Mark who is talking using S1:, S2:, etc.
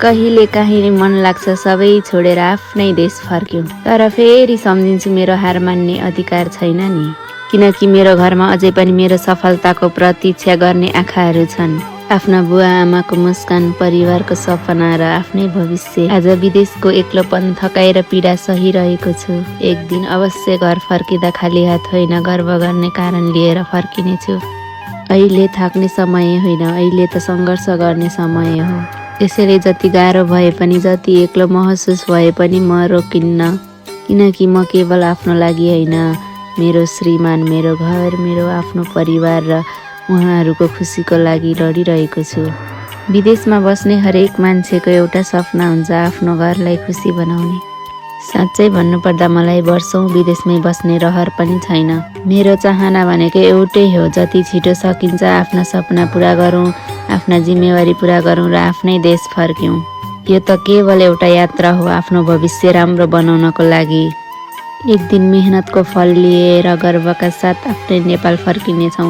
S1: कहिले काहीँ मन लाग्छ सबै छोडेर आफ्नै देश फर्क्यौँ, तर फेरि सम्झिन्छु मेरो हार मान्ने अधिकार छैन नि, किनकि मेरो घरमा अझै पनि मेरो सफलताको प्रतीक्षा गर्ने आँखाहरू छन्। आफ्ना बुवा आमाको मुस्कान, परिवारको सपना र आफ्नै भविष्य। आज विदेशको एक्लोपन थकाएर पीडा सहिरहेको छु। एक दिन अवश्य घर फर्किँदा खाली हात होइन, गर्व गर्ने कारण लिएर फर्किनेछु। अहिले थाक्ने समय होइन, अहिले त सङ्घर्ष गर्ने समय हो। त्यसैले जति गाह्रो भए पनि, जति एक्लो महसुस भए पनि म रोकिन्न, किनकि म केवल आफ्नो लागि होइन, मेरो श्रीमान, मेरो घर, मेरो आफ्नो परिवार र उहाँहरूको खुसीको लागि लडिरहेको छु। विदेशमा बस्ने हरेक मान्छेको एउटा सपना हुन्छ, आफ्नो घरलाई खुसी बनाउने। साँच्चै भन्नुपर्दा मलाई वर्षौँ विदेशमै बस्ने रहर पनि छैन। मेरो चाहना भनेको एउटै हो, जति छिटो सकिन्छ आफ्ना सपना पुरा गरौँ, आफ्ना जिम्मेवारी पुरा गरौँ र आफ्नै देश फर्क्यौँ। यो त केवल एउटा यात्रा हो, आफ्नो भविष्य राम्रो बनाउनको लागि। एक दिन मेहनतको फल लिएर गर्वका साथ आफ्नै नेपाल फर्किनेछौँ।